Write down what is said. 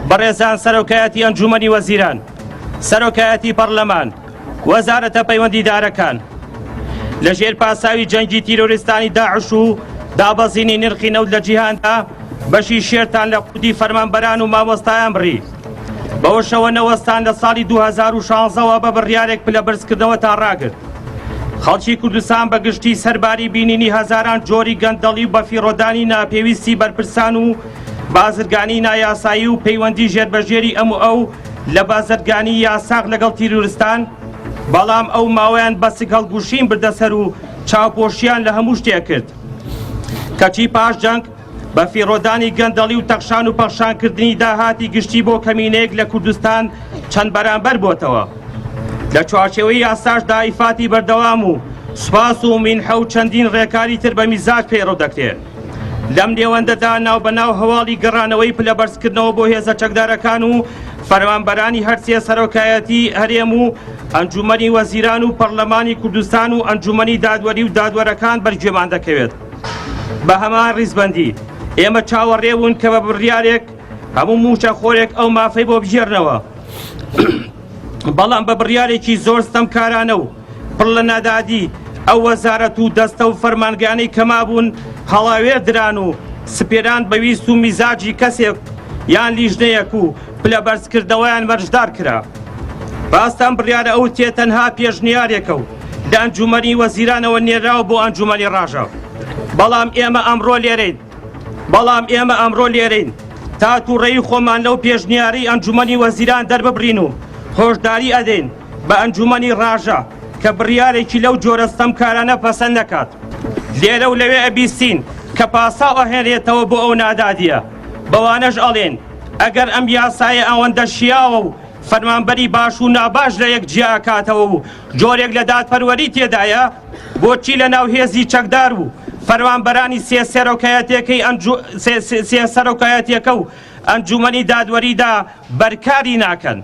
بەڕێزان سەرۆکایەتی ئەنجومەنی وەزیران، سەرۆکایەتی پەڕلەمان، وەزارەتە پەیوەندیدارەکان، لە ژێر پاساوی جەنگی تیرۆریستانی داعش و دابەزینی نرخی نەوت لە جیهاندا بەشی شێرتان لە قوتی فەرمانبەران و مامۆستایان بڕی. بەوەشەوە نەوەستان لە ساڵی 2016ەوە بە بڕیارێک پلە بەرزکردنەوەتان ڕاگرت. خەڵکی کوردستان بە گشتی سەرباری بینینی هەزاران جۆری گەندەڵی و بەفیڕۆدانی ناپێویستی بەرپرسان و بازرگانی نایاسایی و پەیوەندی ژێربەژێری ئەم و ئەو لە بازرگانی یاساغ لەگەڵ تیرۆرستان، بەڵام ئەو ماوەیان بە سک هەڵگوشین بردە سەر و چاوپۆشیان لە هەموو شتێک کرد. کەچی پاش جەنگ بە فیڕۆدانی گەندەڵی و تەخشان و پەخشانکردنی داهاتی گشتی بۆ کەمینەیەک لە کوردستان چەند بەرامبەر بۆتەوە. لە چوارچێوەی یاساشدا ئیفاتی بەردەوام و سوپاس و مینحە و چەندین ڕێکاری تر بە میزاج پەیڕەو دەکرێت. لەم نێوەندەدا ناوبەناو هەواڵی گەڕانەوەی پلەبەرزکردنەوە بۆ هێزە چەکدارەکان و فەرمانبەرانی هەرسێ سەرۆکایەتی هەرێم و ئەنجومەنی وەزیران و پەرلەمانی کوردستان و ئەنجومەنی دادوەری و دادوەرەکان بەرگوێمان دەکەوێت. بە هەمان ڕیزبەندی ئێمە چاوەڕێ بوون کە بە بڕیارێک هەموو مووچە خۆرێک ئەو مافەی بۆ بگێڕنەوە. بەڵام بە بڕیارێکی زۆر ستەمکارانە و پڕ لە نادادی ئەو وەزارەت و دەستە و فەرمانگانەی کە مابوون هەڵاوێردران و سپێران بە ویست و میزاجی کەسێک یان لیژنەیەک و پلە بەرزکردنەوەیان مەرجدار کرا. ڕاستە ئەم بڕیارە ئەو تێ تەنها پێشنیارێکە و لە ئەنجومەنی وەزیرانەوە نێراوە بۆ ئەنجومەنی ڕاژە، بەڵام ئێمە ئەمڕۆ لێرەین بەڵام ئێمە ئەمڕۆ لێرەین تا توڕەیی خۆمان لەو پێشنیارەی ئەنجومەنی وەزیران دەرببڕین و هۆشداری ئەدەین بە ئەنجومەنی ڕاژە کە بڕیارێکی لەو جۆرە ستەمکارانە پەسەند نەکات. لێرە و لەوێ ئەبیستین کە پاساو ئەهێنرێتەوە بۆ ئەو نادادیە، بەوانەش ئەڵێن ئەگەر ئەم یاسایە ئەوەندە شیاوە و فەرمانبەری باش و ناباش لە یەک جیا ئەکاتەوە و جۆرێک لە دادپەروەری تێدایە، بۆچی لە ناو هێزی چەکدار و فەرمانبەرانی سێ سەرۆکایەتیەکەی سێ سەرۆکایەتیەکە و ئەنجومەنی دادوەریدا بەرکاری ناکەن؟